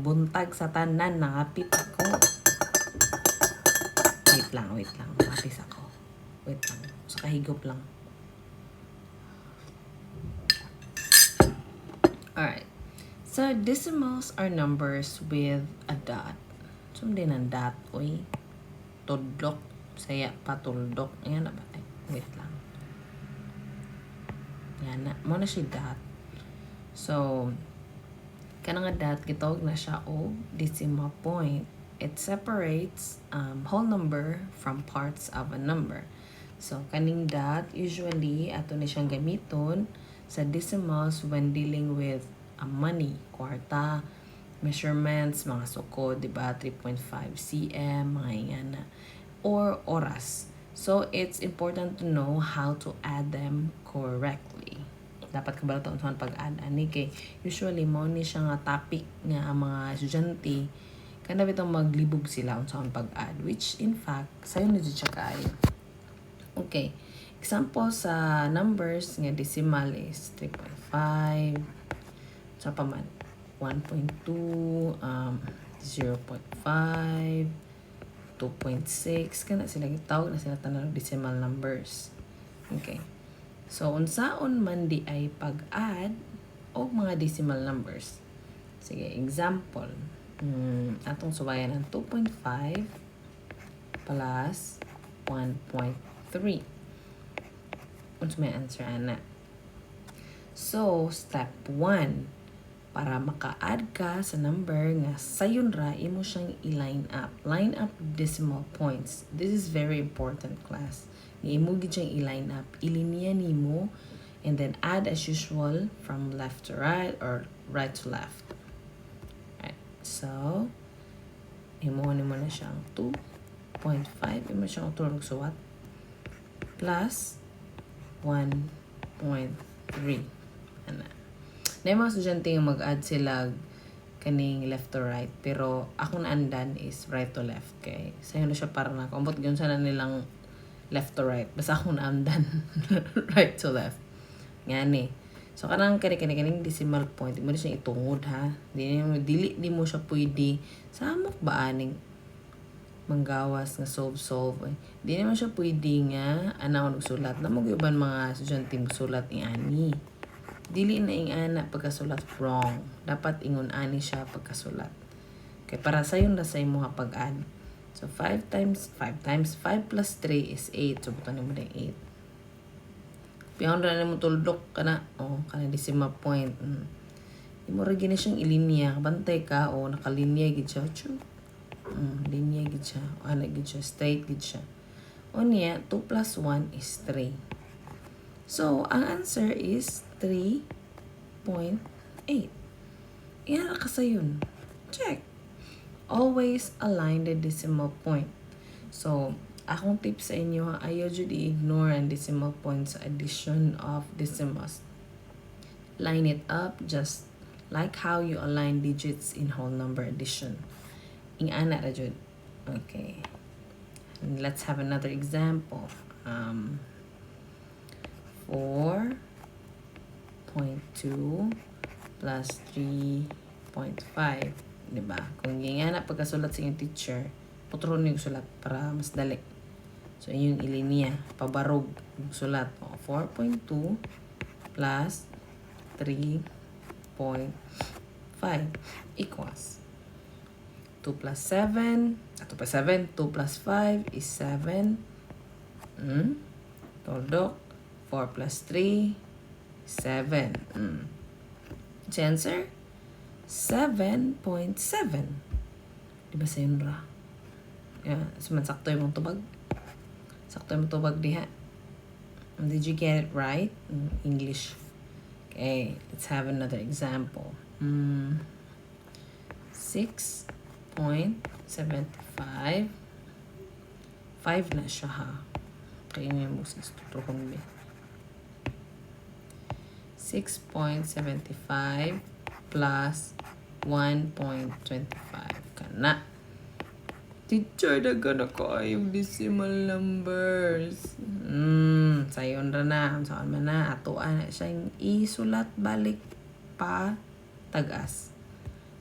Buntag sa tanan, nangapit ako. Wait lang, wait lang. Nangapis ako. Wait lang. Sa kahigop lang. Alright. So, decimals are numbers with a dot. Sundin ang dot, uy. Tudlok. Saya pa tuldok. Ayan na ba? Ay, wait lang. Yan na. Mao na siya dot. So, kanang nga dot, gitawag na siya og decimal point. It separates whole number from parts of a number. So, kaning dot, usually, ato ni siyang gamiton sa decimals when dealing with a money, kwarta, measurements, mga sukod, di ba? 3.5 cm, mga ingana, or oras. So, it's important to know how to add them correctly. Dapat kabalo ta unsaon pag-add ani kay usually mao ni siya nga topic nga ang mga estudyante kana bitong maglibog sila unsaon pag-add, which in fact sayon na jud siya kaayo. Okay. Example sa numbers nga decimal is 3.5, sa pa man 1.2, 0.5, 2.6, kana sila, gitawag na sila tanan decimal numbers. Okay. So unsaon man diay pag-add og mga decimal numbers? Sige, example. Atong suwayan ang 2.5 plus 1.3. Unsa may answer ana? So, step 1. Para maka-add ka sa number nga sayon ra, imo siyang i-line up. Line up decimal points. This is very important, class. Nga imo gid siyang i-line up. Ilinya nimo and then add as usual from left to right or right to left. Right. So, imo nimo na siyang 2.5. Imo siyang utron suwat. Plus 1.3. Ana. Na yung mga estudyante yung mag-add sila kaning left to right, pero ako naandan is right to left kay sayo na siya para na kumbot gyud sana nilang left to right. Basta ako naandan right to left ngani. So kanang kani kani kaning decimal point, mo na siyang itungod ha. Di mo, dili di mo siya pwede samok ba aning manggawas nga solve solve eh. Di naman siya pwede nga ana og sulat na mo uban mga estudyante mo sulat ni ani. Dili na ing ana pagkasulat, wrong. Dapat ingon ani siya pagkasulat kay para sayon ra sa imo pag-add. So 5 times 5 times 5 plus 3 is 8. So butan nimo na 8. Pihon ra nimo tuldok kana, oh, kana decimal point. Imo ra gini siyang ilinya. Bantay ka o, nakalinya gid siya. Chu. Linya gid siya. Ana gid siya, straight gid siya. Unya, 2 plus 1 is 3. So, ang answer is 3.8. Yan ra kasayon. Check. Always align the decimal point. So, akong tip sa inyo ha, ayaw jud i-ignore ang decimal point sa addition of decimals. Line it up just like how you align digits in whole number addition. Ing-ana ra jud. Okay. And let's have another example. 4.2 plus 3.5. Diba? Kung na pagkasulat sa inyong teacher, putron yung sulat para mas dali. So, inyong ilinya, pabarog yung sulat. O, 4.2 plus 3.5 equals 2 plus 7, 2 plus 7, 2 plus 5 is 7. Tuldok. 4 plus 3, 7. What's the answer? 7.7. Di ba sayon ra? Yeah, so man sakto yung tubag. Sakto yung tubag diha. Did you get it right? English. Okay, let's have another example. 6.75. 5 na siya ha. Kaya yung boses tutuhon be. 6.75 plus 1.25 kana. Teacher, daghan na kaayong decimal numbers. Sayon ra na. Saan man na. Ato na siyang isulat balik pa tagas.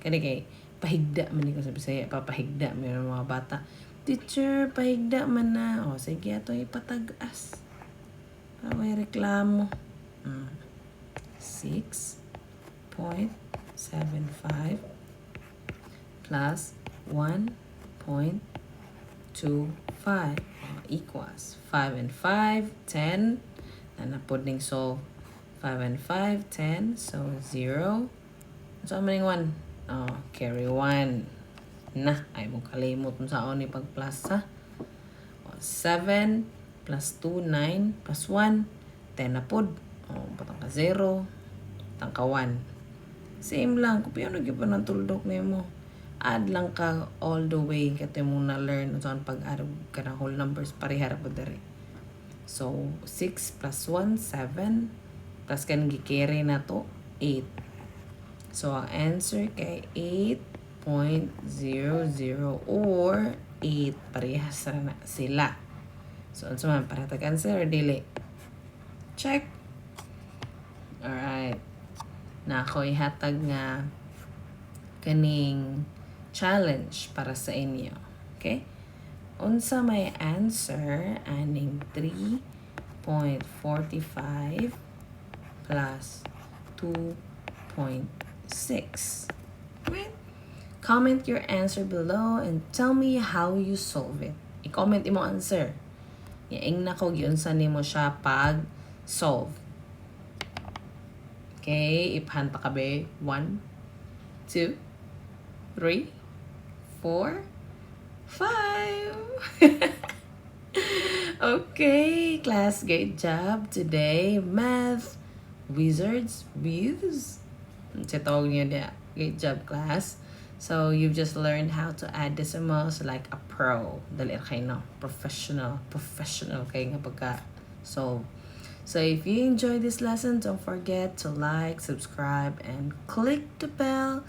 Kani kay, Pahigda man ni ko sa Bisaya, papahigda man yung mga bata. "Teacher, pahigda man na." O, sige, ato ipatag-as. Para may reklamo. 6.75 plus 1.25, oh, equals 5 and 5, 10. Na napod ning solve. 5 and 5, 10. So, 0. So, maning 1? Oh, carry 1. Na, ay mo kalimot mo sa ni pag plus ha. Oh, 7 plus 2, 9 plus 1, 10 na pod. Oh, patang ka 0, tang ka 1. Same lang, kung ano gyud pa ng tuldok nimo. Add lang ka all the way kay mo na learn unsa ang pag-add ka ng whole numbers, pareha ra pod diri. So, 6 plus 1, 7. Plus kan gi-carry na to, 8. So, ang answer kay 8.00 or 8. Parehas ra na sila. So, unsa man para tag answer or dili? Check. Alright. Na ako ihatag nga kaning challenge para sa inyo. Okay? Unsa may answer aning 3.45 plus 2.6? Right? Comment your answer below and tell me how you solve it. I-comment imo answer. Yaing na ko giunsa nimo siya pag solve. Okay, iphanta ka be. One, two, three, four, five. Okay, class, great job today. Math wizards, whiz. Sa tawag niyo niya. Great job, class. So, you've just learned how to add decimals like a pro. Dali ra kayo, no? Professional. Professional kayo nga pagka solve. So, if you enjoyed this lesson, don't forget to like, subscribe, and click the bell.